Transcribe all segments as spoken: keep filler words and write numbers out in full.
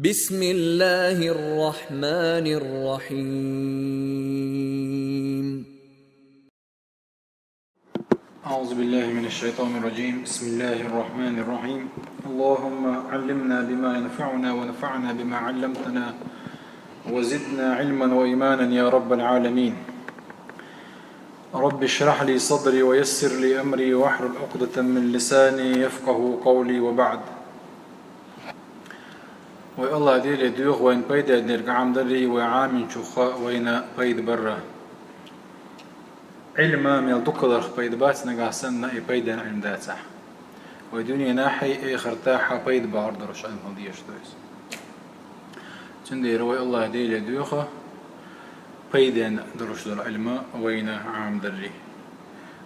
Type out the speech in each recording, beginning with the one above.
بسم الله الرحمن الرحيم. أعوذ بالله من الشيطان الرجيم. بسم الله الرحمن الرحيم. اللهم علمنا بما ينفعنا وانفعنا بما علمتنا وزدنا علما وإيمانا يا رب العالمين. رب اشرح لي صدري ويسر لي أمري واحلل عقدة من لساني يفقه قولي وبعد. Вай Аллах Деле доьху вайна пайда дерг Ӏамдаррий, вай Ӏаминчуха вайна пайда барра. Ӏилма мел дукхаларх пайда бац, нагахь санна и пайден Ӏилма дацахь. Вай дуьненахьий, эхартахьа пайда бахьар долуш Ӏилма дезаш ду иза. Цундела вай Аллах Деле доьху пайден долуш долу Ӏилма вайна Ӏамдаррий.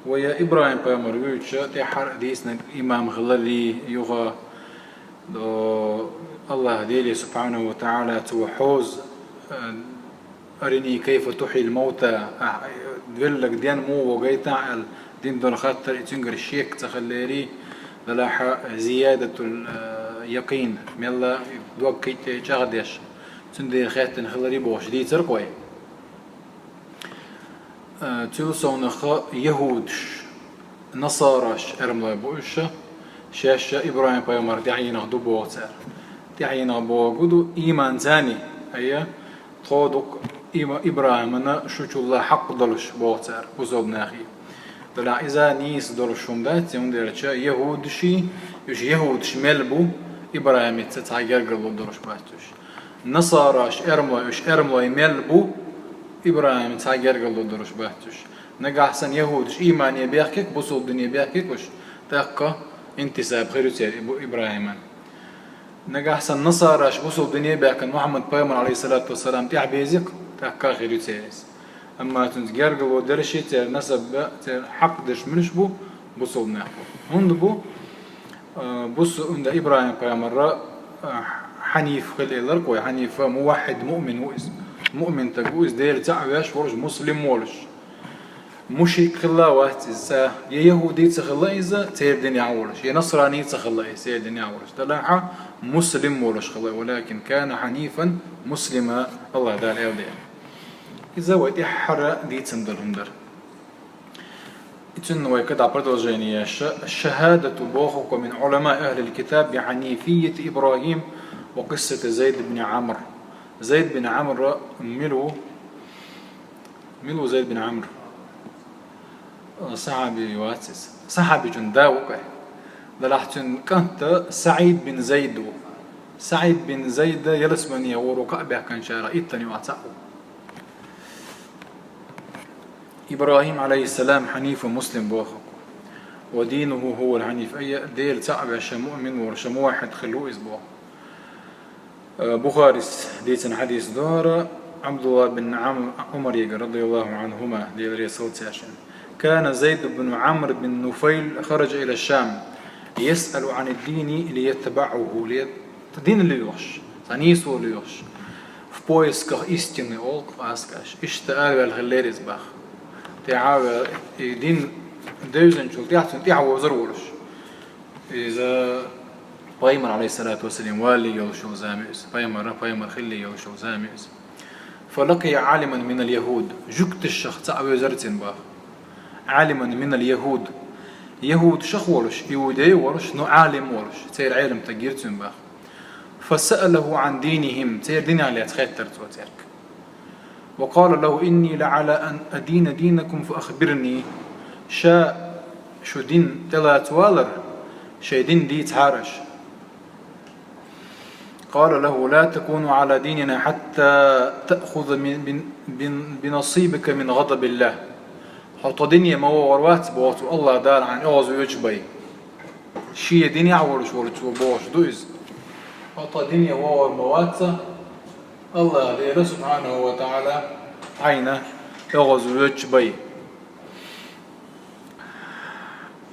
Вай ИбрахӀим пайхамар вуьйцуча тӀаьххьара дийцинарг иман хиларрий, юха До Аллах Деле субхьанаху ва тагӀала цо хьоза, э, «أرني كيف تحيي الموتى», а, велларг ден муха вогайтахь аьлла, дина долу хаттар и цуьнгара шек ца хиллерий, делахьа зиядатул, э, якъин, мелла дог кхин тӀе чӀагӀдеш, цундела хеттина хиларий бохуш дийцар кхой. Э, цул совнаха яхӀудаш, насараш, эрмалой бу уьш, шаьш ИбрахӀим пайхамар тӀаьхьенах ду боху цара. ТӀаьхьенах бохург ду, иман царний, айя, тхо ду-кх има-, ИбрахӀимана шучулла хьакъ долуш боху цара, бусалба нахий. Делахь иза нийса долуш хӀума дац, цундела яхӀудаший, уьш яхӀудаш мел бу, ИбрахӀимца цхьа гергарло долуш бац уьш. Насараш, эрмалой, уьш эрмалой мел бу, ИбрахӀимца цхьа гергарло долуш бац уьш. Нагахь санна яхӀудаш имане бехке-кх, бусалба дине бехке-кх уьш, тӀаккха интисаб хир ю церан ИбрахӀиман. Нагахь санна насараш бусалба дине баьхкина Мухьаммад пайхамар, Ӏалайхиссалату вассалам, тӀаьхьабезий-кх, тӀаккха хир ю церан иза. Амма цуьнца гергарло дерш, церан насаб, церан хьакъ дерш муьлш бу, бусалба нах бу. ХӀунда бу, э, бусу-, хӀунда ИбрахӀим пайхамар, э, хьаниф хила элира кхой, хьаниф, муваххьид, муъмин ву иза. Муъмин стаг ву иза, Дела цхьаъ веш волуш, муслим волуш. Мушрик хилла вац иза, я яхӀуди ца хилла иза, церан динехь волуш, я насрани ца хилла иза, церан динехь волуш. Делахьа муслим волуш хилла, ولكن كان حنيفا مسلما, Аллах Дала аьлла дела. Иза вай тӀаьххьара дийцина долу хӀума дара. И цуьнан вай кхидӀа продолжение еш. الشهادة بوخوكو من علماء أهل الكتاب بحنيفية إبراهيم وقصة زيد بن عمرو. Зайд бин Амр мила ву? Мила ву Зайд бин Амр? Сахьаби вац иза. Сахьабичун да ву кхе. Делахь цуьнан кӀант СаӀид бин Зайд ву. СаӀид бин Зайд ялсамане гӀур ву кхаъ баьхкинчарах иттанна юкъахь цхьаъ ву. ИбрахӀим, Ӏалайхиссалам, хьанифун муслим боху. ودينه هو الحنيف, айя, Дела цхьаъ веш, муъмин волуш, муваххьид хилла ву иза боху. Э, Бухарис дийцина хьадис ду хӀара, Ӏабдулла бин Ӏам-, Ӏумарегара, радияллаху Ӏанхума, Дела реза хуьлда цаьршинна. كان زيد بن عمرو بن نفيل خرج إلى الشام يسأل عن الدين ليتبعه, ле-, дин лоьхуш, цхьа нийсо лоьхуш, в поисках истины олу-кх ас кхаш. Иштта араваьлла хиллера иза боху. ТӀаьхьа а ваьлла, и дин девзинчул тӀаьхьа цунна тӀаьхьавозар волуш. Иза пайхамар, Ӏалайхиссалату вассалам, валале йолуш йолу зама ю иза. Пайхамар, пайхамар хиллале йолуш йолу зама ю иза. فلقي عالما من اليهود. Жуьгташах цхьаъ вевзара цуьнан боху. عالما من اليهود. ЯхӀудашах волуш, иудей а волуш, но Ӏалим а волуш, церан Ӏеламстаг гира цуьнан боху. فسأله عن دينهم. Церан динах лаьцна хеттара цо цаьрга. وقال له: إني لعلى أن أدين دينكم فأخبرني. Ша шу дин тӀелаца валар, шайн дин дийцахьара аша. قال له: لا تكون على ديننا حتى تأخذ من، بن-، بن-، بنصيبك من غضب الله. Хьо тхо дине ма вогӀур вац боху цо, Аллах Дала хьайна оьгӀаз воьдуш бен. Шен динехь волуш волчо бохуш ду иза. Хьо тхо дине вогӀур ма вац, Аллах Дела, субхьанаху ва тагӀала, хьайна оьгӀаз воьдуш бен.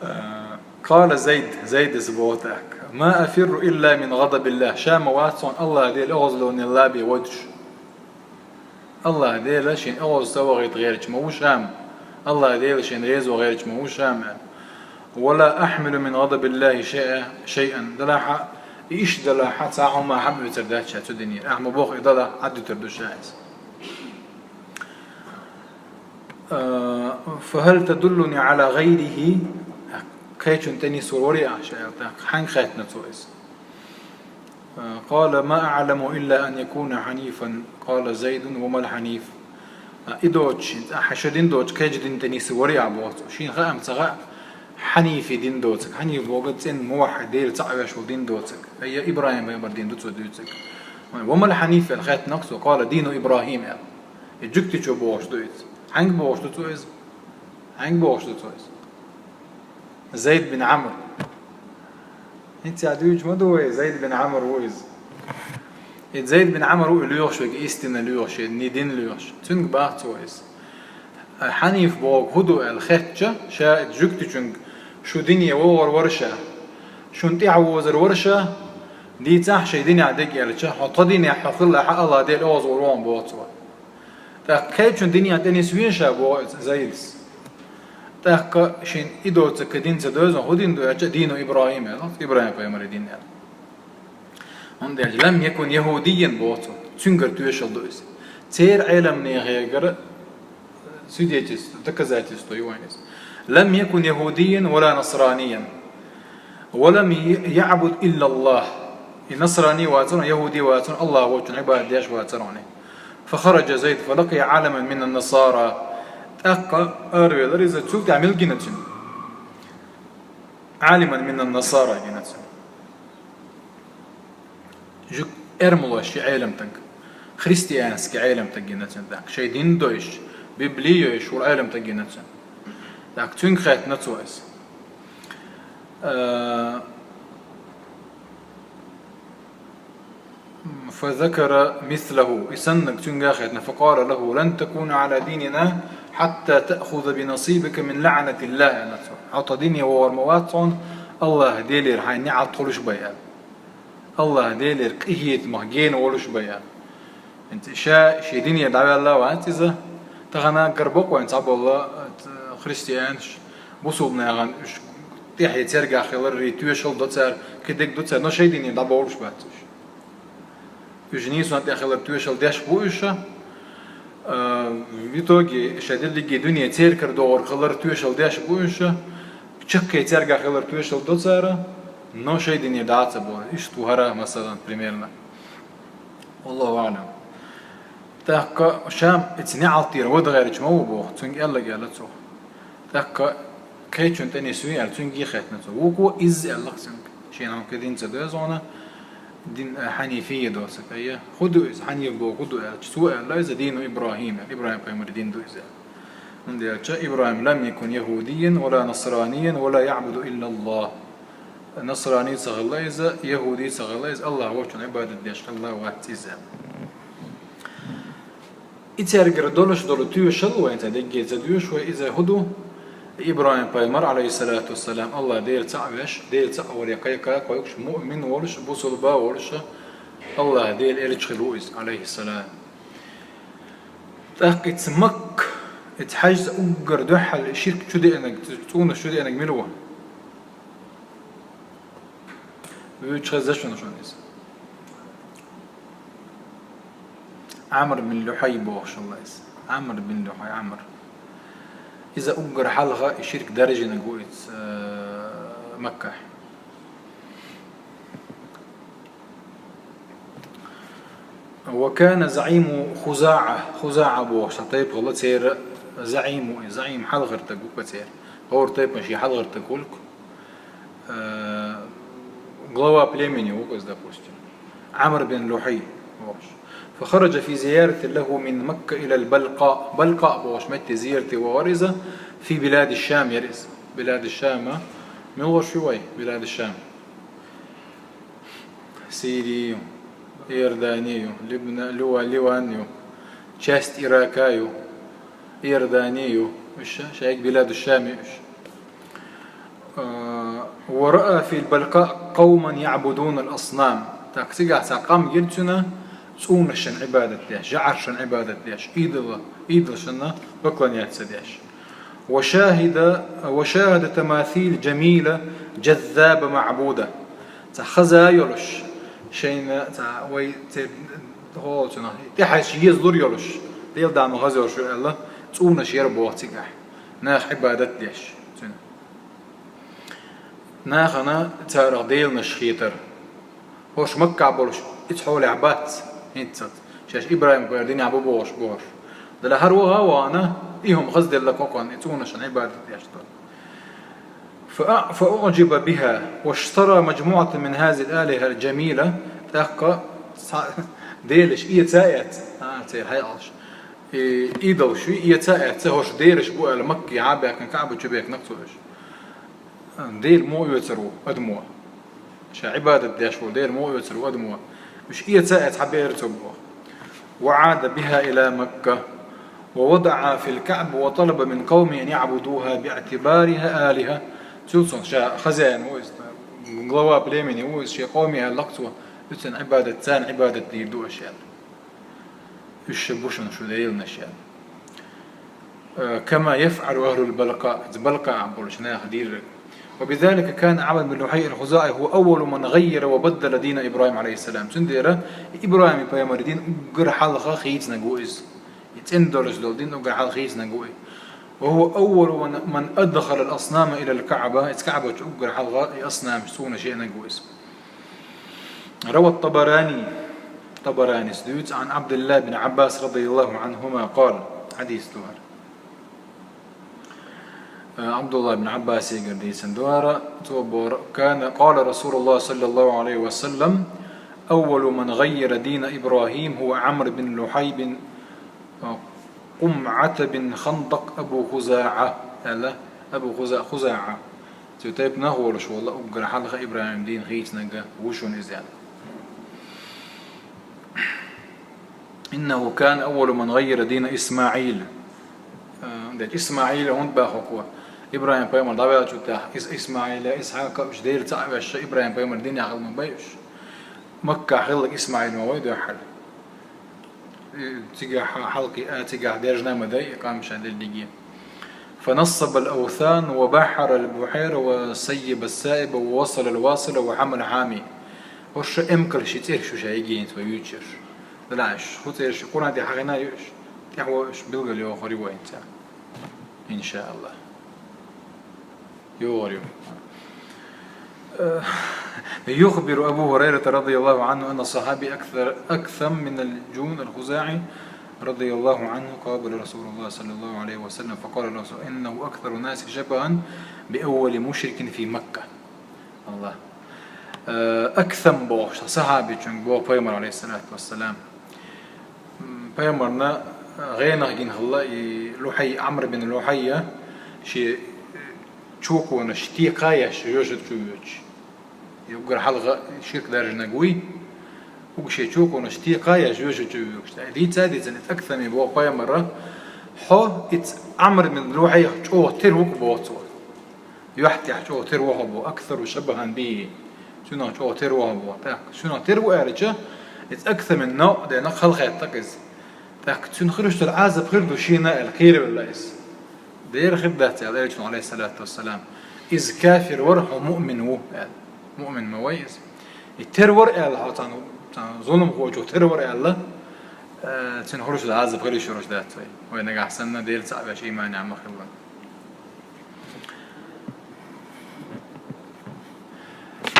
Э, قال زيد, Зайдас боху тӀаккха: ما أفر إلا من غضب الله. Ша ма вац хьуна Аллах Дела оьгӀазлонел лабе воьдуш. Аллах Дела шен оьгӀаз ца вахийта гӀерташ ма ву ша-м. Аллах Дела шен реза ван гӀерташ ма ву ша-м. ولا أحمل من غضب الله شيئا، شيئا. Делахьа Иштта далахь, цхьа хӀума хьабуьйцур дац ша цу динера. Ахьа ма боху и далахь, хьадуьтур ду ша иза. Э, «فهل تدلني على غيره؟» Кхечун тӀе нисвар варий ахь ша аьлла, тӀаккха хьаьнга хаьттина цо иза? Э, «قال ما أعلم إلا أن يكون حنيفا». قال زيد: «وما الحنيف؟» А, и доцуш, хьан ша дин доцуш, кхечу дин тӀе нисвар варий ахь боху цо. Шена хаа-м ца хаьа, хьанифи дин доцург. Хьаниф бохург цӀена, муваххьид, Дела цхьаъ веш волу дин доцург. Я ИбрахӀим-пайхамар дин ду цо дуьйцург. «وما الحنيف» аьлла хаьттина цо, «قال دين إبراهيم» аьлла. И жуьгтичо бохуш ду иза. Хьаьнга бохуш ду цо иза? Хьаьнга бохуш ду цо иза? Зайд бин Ӏамр. ХӀинца дуьйцуш ма ду вай, Зайд бин Ӏамр ву иза. И Зайд бин Ӏамр ву и лоьхуш верг, истина лоьхуш, и дин лоьхуш. Цуьнга боху цо иза. Хьаниф бохург хӀун ду аьлла хаьттича, ша и жуьгтичуьнга: «Шу дине вогӀур вара ша, шуна тӀаьхьа вузур вара ша, дийцахь шайн динехь дерг», аьлча, «Хьо тхан динехь хьо хилахь, АллахӀ Дела оьгӀазвур ву хьуна», боху цо. ТӀаккха кхечун дине тӀе нисвийна ша боху иза Зайдас. ТӀаккха шена и доцург кхин дин ца девза, хӀун дин ду аьлча, «دين إبراهيم» аьлла, ИбрахӀим-пайхамаран дин аьлла. ХӀунда аьлча «لم يكن يهوديا» боху цо, цуьнгара тоьшалла ду иза. Церан Ӏеламнехегара свидетельство, доказательство ю вайн иза. «لم يكن يهوديا ولا نصرانيا ولم يعبد إلا الله». И насрани вацара, яхӀуди вацара, АллахӀ волчун Ӏибадат деш вацара. «فخرج زيد فلقي عالما من النصارى». ТӀаккха аравелира иза, цул тӀаьхьа мила гина цуьнан? «عالما من النصارى» гина цуьнан. Жуьгтий, эрмалойн Ӏеламстаг, христианский Ӏеламстаг гина цуьнан. ТӀаккха шайн дин дойуш, Библи йойуш волу Ӏеламстаг гина цуьнан. ТӀаккха цуьнга хаьттина цо иза. Э, «فذكر مثله», и саннарг цуьнга хаьттина, «فقال له: لن تكون على ديننا حتى تأخذ بنصيبك من لعنة الله», аьлла цо. «Хьо тхан дине вогӀур ма вац хьуна, АллахӀ Делера хьайн неӀалт хуьлуш бен», аьлла. «АллахӀ Делера къинхетамах гена волуш бен», аьлла. ХӀинца ша шен дине дӀаваьлла вац иза, тахана гар бакъ вайн цхьаболу, э, христианаш, бусулба нахана уьш тӀаьхье цергахь хиларий тоьшалла до цара, кхидерг до цара, но шайн дине дӀабовлуш бац уьш. Уьш нийсонан тӀехь хилар тоьшалла деш бу уьш, а, в итоге шайн дерриге дуьне церкара догӀур хилар тоьшалла деш бу уьш, чаккхе цергахь хилар тоьшалла до цара, но шайн дине дӀа а ца бовлу. Иштта ву хӀара, масалан, примерно. Валлаху аӀлам. ТӀаккха ша-м иза неӀалт тӀера вада гӀерташ ма ву боху, цуьнга аьлларг аьлла цо. ТӀаккха кхечун тӀе нисвий аьлла, цуьнга хаьттина цо. Вукхо изза аьлла цуьнга. Шена хьуна кхин дин ца девза хьуна, дин, э, хьанифия доцург, айя. ХӀун ду иза, хьаниф бохург хӀун ду аьлча, цо аьлла иза: «دين إبراهيم», аьлла, ИбрахӀим-пайхамаран дин ду иза аьлла. ХӀунда аьлча ИбрахӀим: «لم يكن يهوديا ولا نصرانيا ولم يعبد إلا الله». Насрани ца хилла иза, яхӀуди ца хилла иза, АллахӀ волчун Ӏибадат деш хилла вац иза. И цергара долуш долу тоьшалла вайн цхьа дегге ца доьшу вай, иза хӀун ду? ИбрахӀим-пайхамар, Ӏалайхиссалату вассалам, АллахӀ Дела цхьаъ веш, Дела цхьаъ варе кхайкха кхойкхуш, муъмин волуш, бусулба волуш, АллахӀ Делан элча хилла ву иза, Ӏалайхиссалам. ТӀаккха иза Макка, иза хьаьжца уггар дуьххьал ширк чу деанарг, цӀунаш чу деанарг мила ву? Вуьйцуш хеза шуна, шуна иза. Ӏамр бин Лухьай бохуш хилла иза. Ӏамр бин Лухьай, Ӏамр. Иза уггар хьалха и ширк даржийнарг ву иза, э, Маккахь. «وكان زعيم خزاعة». ХузаӀа бохуш цхьа тайпа хилла церан заӀим ву, и заӀим хьалхара стаг ву-кх церан. ХӀора тайпана шен хьалхара стаг хуьлу-кх. Э, глава племени ву-кх иза, допустим. Ӏамр бин Лухьай бохуш. «فخرج في زيارة له من مكة إلى البلقاء». Балкъаъ бохуш метте зиярте вахара иза, في بلاد الشام яра иза. Билад аш-Шама, муьлхаш ю вай, Билад аш-Шам? Сири ю, Иордани ю, Либна-, Лива-, Ливан ю, часть Ирака ю, Иордани ю, уьш шайга Билад аш-Шам ю уьш. А, «ورأى في البلقاء قوما يعبدون الأصنام». Так, цигахь цхьа къам гира цуьнан, цӀунашна Ӏибадат деш, жӀаршна Ӏибадат деш, идола-, идолшна поклоняться деш. «وشاهد، وشاهد تماثيل جميلة جذابة معبودة». Цхьа хаза йолуш, шайна цхьа вай церан хӀола цунах тӀехьаьжча еза лур йолуш, Делан дама хаза йолуш ю аьлла, цӀунаш яра боху цигахь, наха Ӏибадат деш цуьнан. Нахана царах деланаш хетара. ХӀорш Маккахь болуш иза хьолехь бац, хӀинццалц. Шаьш ИбрахӀим-пайхамар динехь бу бохуш бохуш. Делахь хӀара ваха а вахана, и хӀума хазделла кхокханна, и цӀунашна Ӏибадат деш долу. فأ-، فأعجب بها واشترى مجموعة من هذه الآلهة الجميلة. ТӀаккха цхьа делаш эца а эцна, а, церан хьекъалш. И идолаш ю, эца а эцна, хӀорш делаш бу аьлла, Маккахь а баьхкина, КаӀба чу баьхкина цо уьш. Дела муха оьцур ву адамо? Ша Ӏибадат деш волу Дела муха оьцур ву адамо? Уьш эца а эцна, хьан беара цо боху. وعاد بها إلى مكة ووضعها في الكعبة وطلب من قومه أن يعبدوها باعتبارها آلهة. Цуьнан ша хозяин ву иза, глава племени ву иза, шен къоме аьлла-кх цо, уьцун Ӏибадат, царна Ӏибадат дийр ду аша аьлла. Уьш ша бу шуна шу деланаш аьлла. Э, كما يفعل أهل البلقاء, иза Балкъа болчу наха дийриг. وبذلك كان عمرو بن لحي الخزاعي هو أول من غير وبدل دين إبراهيم عليه السلام. Цундела ИбрахӀим-пайхамаран дин уггар хьалха хийцинарг ву иза. И цӀена долуш долу дин уггар хьалха хийцинарг ву и. وهو أول من، من أدخل الأصنام إلى الكعبة. Иза КаӀба чу уггар хьалха и аснамаш, цӀунаш еанарг ву иза. روى الطبراني, ТӀабаранис дуьйцу, عن عبد الله بن عباس رضي الله عنهما قال, хьадис ду хӀара. Э, Ӏабдулла бин Ӏаббасигара дийцина ду хӀара, цо боху: كان، قال رسول الله صلى الله عليه وسلم: أول من غير دين إبراهيم هو عمرو بن لحي بن، э، قمعة بن خندق أبو خزاعة, аьлла, Абу Хуза-, ХузаӀа. Цу тайпанах волуш волу уггар хьалха ИбрахӀим дин хийцинарг ву шуна иза аьлла. إنه كان أول من غير دين إسماعيل. Э, дечу ИсмаӀила хӀунда боху-кх? ИбрахӀим-пайхамар дӀаваьллачул тӀаьхьа Ис-, ИсмаӀила, Исхьакъа уьш Дела цхьаъ а веш, ИбрахӀим-пайхамар динехь хила ма бай уьш. Маккахь хилларг ИсмаӀил ма вай дуьххьара. И цигахь хьалкхи а, цигахь даьржина ма дай и къам ша дерриге. فنصب الأوثان وبحر البحيرة وسيب السائب ووصل الواصلة وحمى الحامي. ХӀорш эмкалш, и цӀераш ю ша йигийна вай юьйцуш. Делахь уьш хӀун цӀераш ю, Къуръан тӀе хьахийна ю уьш. ТӀаьхьо уьш билгал йохур ю вай хӀинца, иншааллахӀ. يغرب. آه، يخبر أبو هريرة رضي الله عنه أن الصحابي أكثر، أكثم من الجون الخزاعي رضي الله عنه قابل رسول الله صلى الله عليه وسلم فقال له: إنه أكثر الناس شبها بأول مشرك في مكة. الله. Э, Аксам бохуш сахьабичунга боху пайхамар, алейхиссалату вассалам. М, пайхамарна, э, гӀенах гина хилла и Лухьай, Ӏамр бин Лухьайя, шен, э, чоконаш текхаеш жоьжахати чу воьдуш. И уггар хьалха ширк даржинарг вуй. Уггар шен чоконаш текхаеш жоьжахати чу воьдуш. Дийца а дийцина, Аксаме боху пайхамара: «Хьо иза Ӏамр бин Лухьайх чӀогӀа тера ву-кх», — боху цо. Юьхь тӀехь чӀогӀа тера ву хьо боху, аксару шабахьан бихӀи. Цуьнах чӀогӀа тера ву хьо боху. ТӀаккха цуьнах тера ву аьлча, иза Аксаме новкъа денна халахетта-кх иза. ТӀаккха цуьнан хир долу Ӏазап хир ду шена аьлла, кхеравелла иза. Дера хир дац аьлла элчано, алейхиссалату вассалам. Иза кафир вара, хьо муъмин ву аьлла. Муъмин ма вай иза. И тера вара аьлла, хьо цхьана, цхьана зуламхочух тера вара аьлла, э, цуьнан хир долу Ӏазап хир йиш йолуш дац вай. Вай нагахь санна Дела цхьаъ веш ийманехь ма хилла.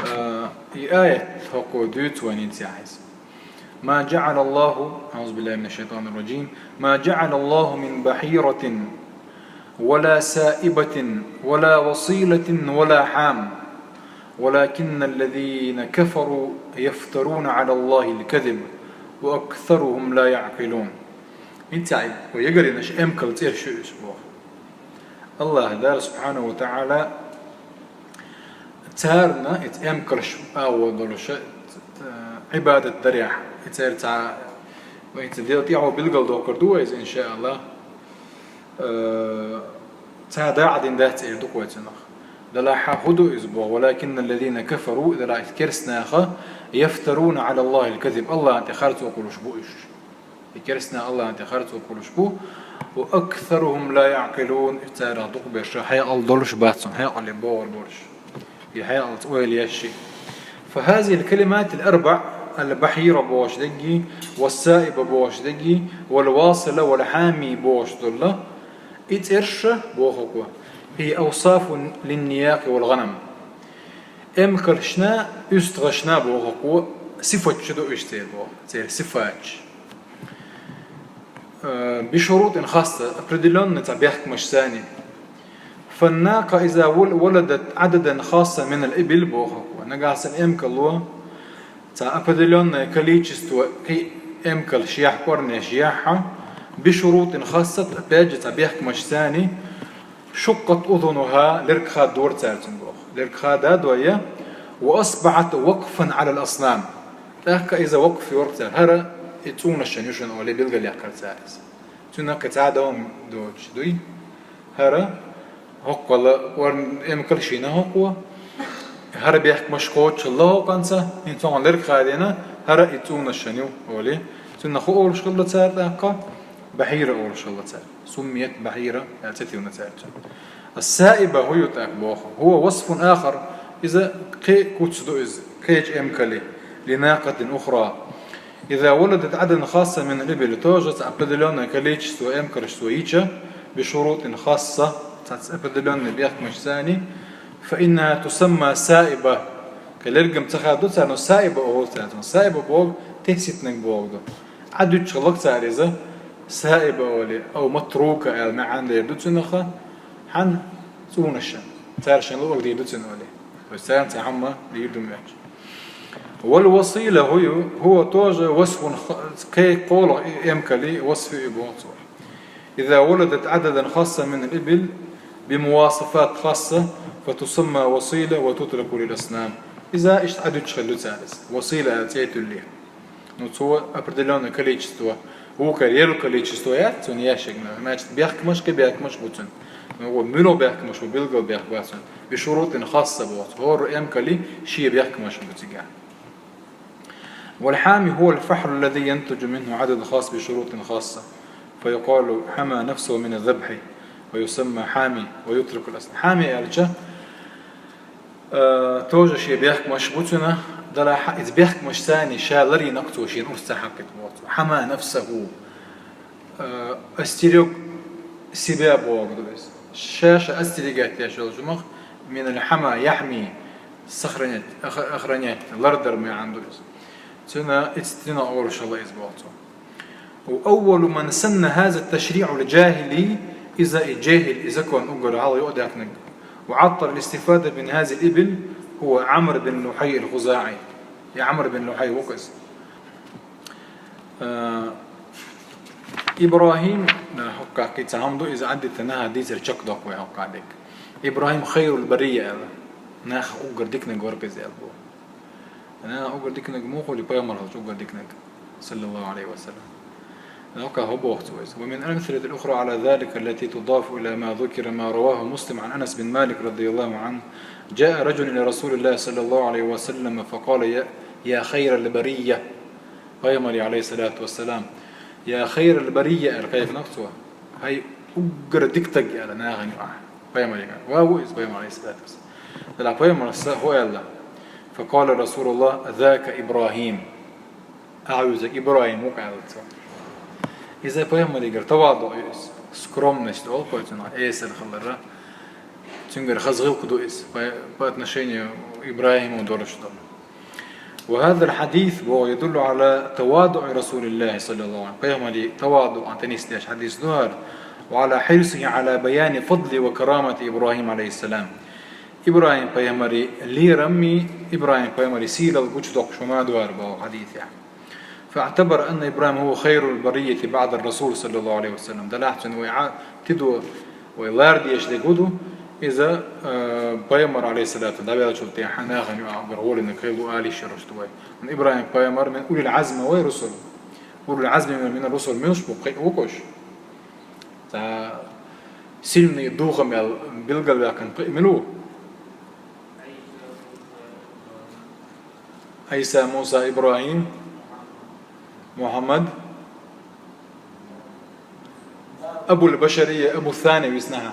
Э, и аят хӀокхо дуьйцу вайна цӀехь иза. ما جعل الله، أعوذ بالله من الشيطان الرجيم، ما جعل الله من بحيرة ولا سائبة ولا وصيلة ولا حام، ولكن الذين كفروا يفترون على الله الكذب وأكثرهم لا يعقلون. Инца вай ягаринаш эмкал цӀераш ю иза боху. Аллаха Дала, субхьанаху ва таӀала, царна, иза эмкалш агӀо долуша, э, Ӏибадат дарехь, и церан цхьа, вай иза Дела тӀехьо билгал доккхур ду вай иза, иншааллах. Э, цхьа дакъа дина дац эр ду-кх вай цунах. Делахь хӀун ду иза боху? ولكن الذين كفروا, делахь иза керстанаха, يفترون على الله الكذب, Аллахьан тӀе харцо кхуллуш бу уьш. И керстанаха Аллахьан тӀе харцо кхуллуш бу. وأكثرهم لا يعقلون, и царах дукхаберш хьекъал долуш бац, хьекъале богӀур болуш. И хьекъалца ойла еш ши. فهذه الكلمات الأربع, البحيرة бохуш дерг, والسائبة бохуш дерг, والواصلة والحامي бохуш долу, и цӀераш бохург ву, هي أوصاف للنياق والغنم. Эмкалшна, уьстагӀашна бохург ву, сифаташ ду уьш церан боху, церан сифаташ. Э, بشروط خاصة, определённый цхьа бехкамашца. فالناقة إذا ول-, ولدت عددا خاصا من الإبل бохург ву. Нагахь санна эмкало цхьа определённое количество кхин эмкалш яхь, кӀорнеш яхь, بشروط خاصة, опять же, цхьа бехкамашца, شقت أذنها, лерг хадора цаьрца боху. Лерг хададой, وأصبحت وقفا على الأصنام. ТӀаккха иза вакъф йора цара. ХӀара и цӀунаш шайна ю шуна олий билгалъяьккхира цара иза. Цуьнан кхин цхьа а дом доцуш дуй. ХӀара хӀоккхула, кӀорн-, эмкал шина хӀокхо. ХӀара бехкамаш кхочуш лахьа хӀокхуьнца, хӀинца хӀокхуьнан лерг хадийна, хӀара и цӀунаш шайна ю олий. Цунах хӀун олуш хилла цара тӀаккха? بحيرة олуش хилла цара. سميت بحيرة, аьлла цӀе тиллина цара цунна. السائبة хӀун ю тӀаккха боху. هو وصف آخر, иза кхин куц ду иза, кхечу эмкалан, لناقة أخرى. إذا ولدت عددا خاصا من الإبل, тоже цхьа определённое количество эмкалш цо йича, بشروط خاصة, цхьацца определённый бехкамашца, فإنها تسمى سائبة. Кхин лерг-м ца хададо цара, но саиба олу цара цунах. Саиба бохург тесийтинарг бохург ду. Ӏадуьтуш хиллакх цара иза, саиба олий, أو متروكة аьлла маьӀна дер ду цунах, хӀунда цӀунаш шайна, цара шайна луъург дийр ду цунна олий. То есть царна цхьа хӀума дийр ду моьттуш. والوصيلة хӀун ю, هو тоже وصف خ-, кхин кхоалгӀа эмкалан васф ю и боху цо. إذا ولدت عددا خاصا من الإبل بمواصفات خاصة فتسمى وصيلة وتترك للأصنام. Иза иштта Ӏадуьтуш хилла ю цара иза. Васила аьлла цӀе а туьллий. Ну, цо определённое количество, вукхара ерриг количество яц цунна яшигна. Значит, бехкамаш, кхин бехкамаш бу цунна. Ну, вот, муьлха бехкамаш бу, билггал бехк бац цунна. بشروط خاصة боху. ХӀора эмкалан шен бехкамаш бу цигахь. والحامي هو الفحل الذي ينتج منه عدد خاص بشروط خاصة، فيقال حمى نفسه من الذبح، ويسمى حامي، ويترك الأصنام. Хьами аьлча, э, тоже шен бехкамаш бу цунна, делахь иза бехкамашца ша ларйинарг цо шена урс ца хьакхийта боху цо. حمى نفسه. Э, остерёг себя бохург ду иза. Ша-ша остерегать деш йолчу хӀумах, من الحمى يحمي, сохранять, ох-, охранять, лардар маьӀна ду иза. Цуьнан иштта динан олуш хилла иза боху цо. وأول من سن هذا التشريع الجاهلي, иза и жехӀил, и закон уггар хьалха юкъадаьккхинарг, وعطل الاستفادة من هذه الإبل هو عمرو بن لحي الخزاعي. И Ӏамр бин Лухьай ву-кх иза. Э, ИбрахӀим, э, хӀокху кхин цхьа хӀума ду, иза Ӏаддитина, хӀара дийцар чекхдоккху вай хӀокху кхин дерг. ИбрахӀим хайрул бария аьлла. Нахах уггар диканиг вара-кх иза аьлла боху. Нахах уггар диканиг муха хуьлу, пайхамар хилча уггар диканиг, саллаллаху Ӏалайхи ва саллам. ХӀокху кхин хӀун боху цо иза. ومن الأمثلة الأخرى على ذلك التي تضاف إلى ما ذكر ما رواه مسلم عن أنس بن مالك رضي الله عنه: جاء رجل إلى رسول الله صلى الله عليه وسلم فقال: يا، يا خير البرية. Пайхамаре, Ӏалайхиссалату вассалам, يا خير البرية аьлла кхайкхинарг цо. ХӀай уггар дика стаг аьлла нахана юкъахь. Пайхамаре аьлла. Ва ву иза пайхамар, Ӏалайхиссалату вассалам. Делахь пайхамарас хӀун аьлла? فقال رسول الله: ذاك إبراهيم. Ахьа вуьйцург ИбрахӀим ву-кх аьлла цо. Иза пайхамарегара таваду ю иза. Скромность олу-кх вай цунах, эсар хилар. Цуьнгара хаза гӀиллакх ду иза, по, по отношению ИбрахӀима долуш долу. وهذا الحديث боху يدل على تواضع رسول الله صلى الله عليه وسلم. Пайхамаран таваду тӀе нисдеш хьадис ду хӀара. وعلى حرصه على بيان فضل وكرامة إبراهيم عليه السلام. ИбрахӀим пайхамаран лераммий, ИбрахӀим пайхамаран сийлалла гучудоккхуш хӀума ду хӀара боху хьадисехь. فاعتبر أن إبراهيم هو خير البرية بعد الرسول صلى الله عليه وسلم. Делахь цуьнан вай Ӏа-, тидо, вай лардеш дерг хӀун ду, иза, э, пайхамар, Ӏалайхиссалату, дӀавеллачул тӀаьхьа нахана юкъахь уггар гӀоле кхел ду алийша йолуш ду вай. ИбрахӀим пайхамар من أولي العزم вай русул. أولو العزم من الرسل муьлш бу, кхин ву-кх уьш? Цхьа сильный духом аьлла билгалваьккхина кхин мила ву? Ӏийса, Муса, ИбрахӀим, Мухьаммад, Абул-Башария, Абу Сани висна хьан.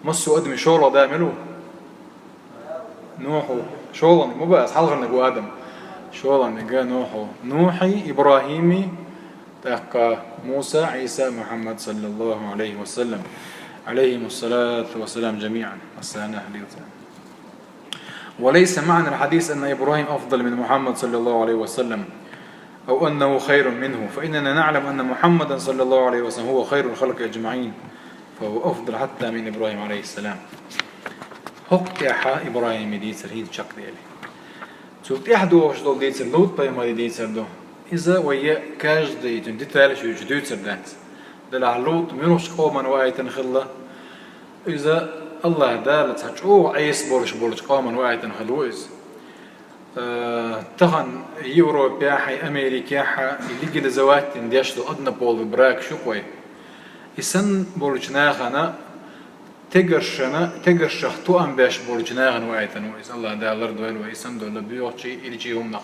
Массо а адамийн шолгӀа да мила ву? Нухь ву. ШолгӀаниг ма бу аса, хьалхарниг ву Адам. ШолгӀаниг Нухьу, Нухьи, ИбрахӀими, тӀаккха Муса, Ӏийса, Мухьаммад, саллаллахӀу Ӏалайхи ва саллам. عليهم الصلاة والسلام جميعا. Массанахьа дийцар. وليس معنى الحديث أن إبراهيم أفضل من محمد صلى الله عليه وسلم أو أنه خير منه، فإننا نعلم أن محمدا صلى الله عليه وسلم هو خير الخلق أجمعين، فهو أفضل حتى من إبراهيم عليه السلام. ХӀокху тӀехь ИбрахӀими дийцар хӀинца чекхдели. Цул тӀаьхьа догӀуш долу дийцар ЛутӀ-пайхамаре дийцар ду. Иза вай каждый цуьнан деталь шуьйцу дуьйцур дац. Делахь ЛутӀ муьлхачу къоман ваийтина хилла? Иза АллахӀ Дала цхьа чӀогӀа Ӏеса болуш болчу къоман ваийтина хилла ву иза. Э, тахана Европехьа, Америкехьа легализовать дина деш ду однополый брак шу кхой. И санна болчу нахана тегаршана, тегаршах тоам беш болчу нахана ваийтина ву иза. АллахӀ Дала лардойла вай, и санна долу боьхачий, ирчий хӀуманах.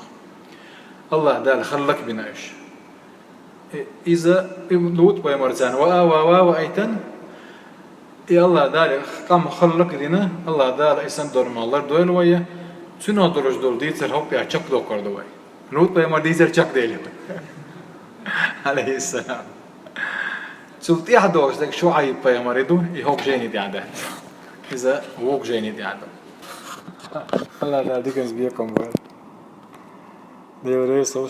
АллахӀ Дала хӀаллак бина уьш. И, иза, и ЛутӀ-пайхамар царна ваа, ваа, ваа, ваийтина. И АллахӀ Дала къам хӀаллак дина, АллахӀ Дала и санна долу ма лардойла вай, цуьнан долуш долу дийцар хӀокху тӀехь чекхдоккхур ду вай. ЛутӀ-пайхамар дийцар чекхдели вай. Ӏалайхиссалам. Цул тӀаьхьа догӀуш дерг ШуӀайб-пайхамар ду, и хӀокху жайни тӀехь дац. Иза вукху жайни тӀехь ду. АллахӀ Дала диканца бекхам бойла. Дела реза хуьлда